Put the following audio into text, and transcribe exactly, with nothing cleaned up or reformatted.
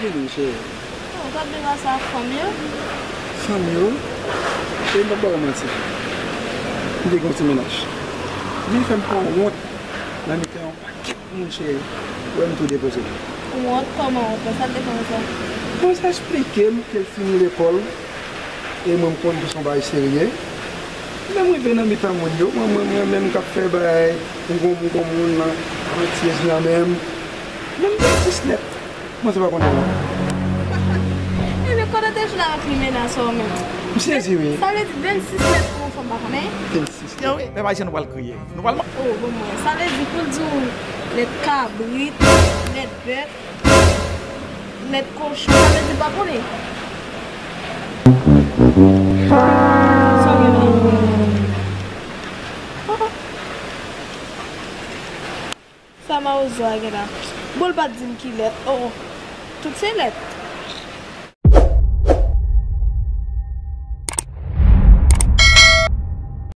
Wi, cheri. Oh, w t ap degaje sa ak fanm yo? Fanm yo? Cheri, m p ap ba w manti. M te gen yon ti mennaj. Li fè m pran wont nan mitan yon pakèt moun, cheri. Ou wè m tou depoze. Ou wont kòman? Ou konsa te fè sa? Bon, sa eksplike m ke l fini lekòl. E mwen, m konn pou son bagay serye. Lè m rive nan mitan moun yo, mwen, mwen, mwen menm k ap fè bagay, m gon, m gon moun nan, antyèz nan men m. Menm vennsis lèt. Mwen se pa konnen non. Ebyen, kote w te jwenn avèk limena sa w menm? M sezi, wi. Sa vle di vennsis lèt pou yon fanm pa konnen? Vennsis lèt. Pèp ayisyen, nou pral kriye. Nou pral... Oh, bon, mwen. Sa vle di pou l di w lèt kabrit, lèt bèt, lèt kochon, sa vle di l pa konnen. Sa w gen la? Sa mawozo a gen la? Bon, l pa t di m ki lèt. Oh, oh. Tout se lèt.